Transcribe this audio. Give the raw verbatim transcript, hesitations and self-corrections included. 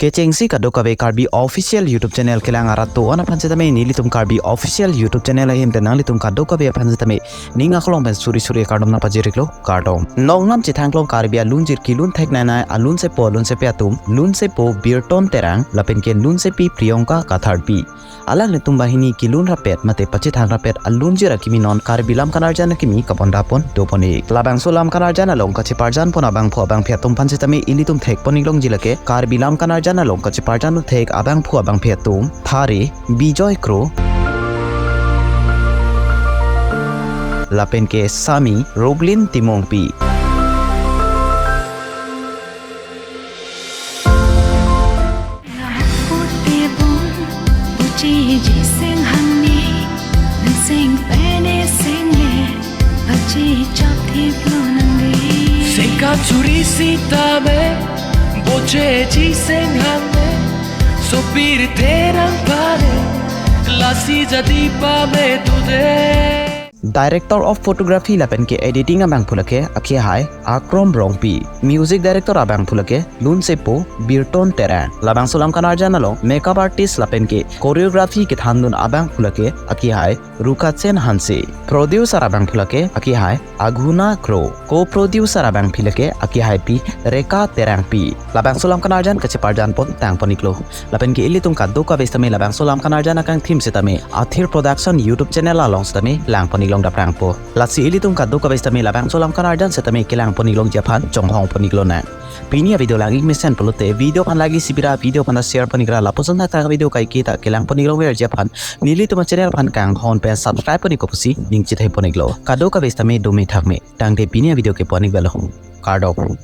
Kechengsi kadokave Karbi Official YouTube Channel kelang arat do-an aphan setame nelitum Karbi Official YouTube Channel ahin pen nanglitum kadokave aphan setame ning aklong pen suri suri kardom nangpajir-iklo, kardom. Nongnam chethang klong Karbi alunjir kelun thek nai nai alunsepo alunsepi atum, lunsepo Birton Terang lapen ke lunsepi Priyanka Katharpi. Alanglitum banghini kelun rapet mate pachethang rapet alunjir akimi non Karbi Lam Kanarjan akimi kapon dapon dopon-ik. Labangso Lam Kanarjan along kacheparjan pon abangphu abangphi atum aphan setame ilitum thekpon-ik longji lake Karbi Lam Kanarjan along kacheparjan thek abangphu abangphi atum, Thari, Bijoy Kro, lapen ke Sami, Rublin Timungpi. Lahat pute bom, boche ji seng hangni, nang seng pene seng le, bache chap thip lo nang de. Seng kachuri sitame, boche ji seng hangni, sopir Terang pare, lasi jadi pame dude. Director of Photography lapen ke Editing abangphu lake akehai Akrom Rongpi. Music Director abangphu lake lunsepo Birton Terang. Labangso Lam Kanarjan along Makeup Artist lapen ke Choreography kethandun abangphu lake akehai Rukachen Hanse. Producer abangphu lake akehai Aghuna Kro. Co-producer abangphi lake akehaipi Reka Terangpi. Labangso Lam Kanarjan kacheparjan pon tangpon-iklo. Lapen ke ilitum kadokave setame labangso Lam Kanarjan akangthim setame Athir Production YouTube channel along setame langpon-ik long daprangpo. Lasi ilitum kadokave setame labangso Lam Kanarjan setame kelangpon-ik longji aphan chonghongpon-ik lonang. Pini avideo lang-ik mesen pulote video aphan like isi bira, video aphan share pon-ikra, lapuson thakthak video kaike ta kelangpon-ik longverji aphan nelitum achannel aphan kanghon pen subscribe pon-ik-o pusi ning chethepon-iklo. Kadokave setame dome thakme. Tangte pini avideo ke pon-ik avelo. Kardom.